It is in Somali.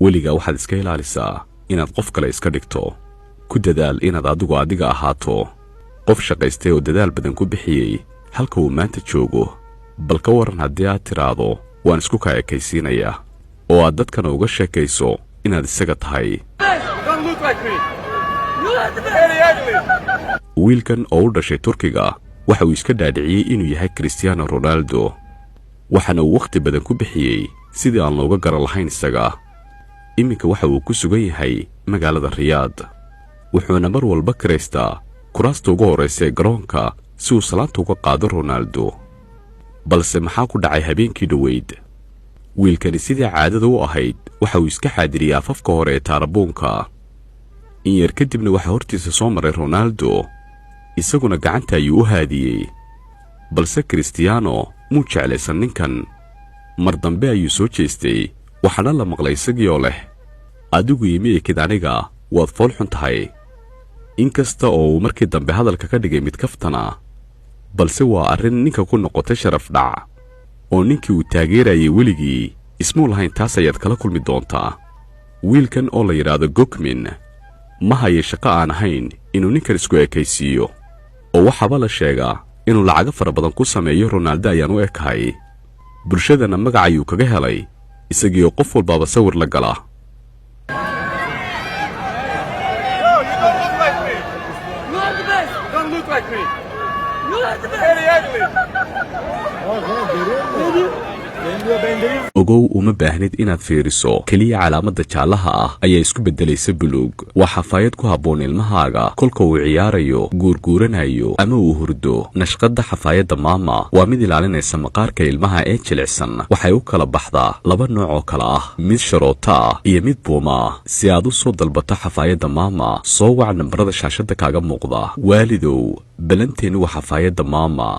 Weligaa waxaad iska ilaalisaa inaad qof kale iska dhigto. Ku dadaal inaad adigu adiga ahaato, qof shaqaystay oo dadaal badan ku bixiyey halka uu maanta joogo. Bal ka waran haddii aad tidhaahdo waan isku kaa ekaysiinayaa, oo aad dadkana uga sheekayso inaad isaga tahay? Don't look like me. Very ugly. Wiilkan oo u dhashay Turkiga waxa uu iska dhaadhiciyey inuu yahay Cristiano Ronaldo, waxaana uu wakhti badan ku bixiyey sidii aan looga garan lahayn isaga. Iminka waxa uu ku sugan yahay magaalada Riyaad, wuxuuna mar walba kiraystaa kuraasta ugu horraysa ee garoonka si uu salaanta uga qaado Ronaldo. Balse maxaa ku dhacay habeenkii dhoweyd? Wiilkani sidii caadada u ahayd waxa uu iska xaadiriyey afafka hore ee taarabuunka. In yar kadibna waxaa hortiisa soo maray Ronaldo, isaguna gacanta ayuu u haadiyey. Balse Cristiano muu jeclaysan ninkan. Mar dambe ayuu soo jeestay, waxaana la maqlay isagii oo leh, "Adigu ima ekid aniga, waad fool xun tahay." Inkasta oo uu markii dambe hadalka ka dhigay mid kaftana, balse waa arrin ninka ku noqotay sharaf dhac, oo ninkii uu taageerayay weligii ismuu lahayn taas ayaad kala kulmi doontaa. Wiilkan oo la yidhaahdo Gokmin ma haya shaqo aan ahayn inuu ninkan isku ekaysiiyo, oo waxaaba la sheegaa inuu lacago fara badan ku sameeyo "Ronaldo ayaan u ekahay." Bulshadana magac ayuu kaga helay isagii oo qof walbaaba sawir la gala. No, you don't look like me. Don't look like me. Very ugly. Ogow, uma baahnid inaad fiiriso keliya. Calaamadda jaallaha ah ayaa isku beddelaysa buluug. Waa xafaayad ku habboon ilmahaaga kolka uu ciyaarayo, guurguuranayo ama uu hurdo. Nashqadda xafaayadda Maama waa mid ilaalinaysa maqaarka ilmaha ee jilicsan. Waxay u kala baxdaa laba nooc oo kale ah, mid sharoota ah iyo mid buuma ah. Si aad u soo dalbato xafaayadda Maama, soo wac nambarada shaashadda kaaga muuqda. Waalidow, balanteennu waa xafaayadda Maama.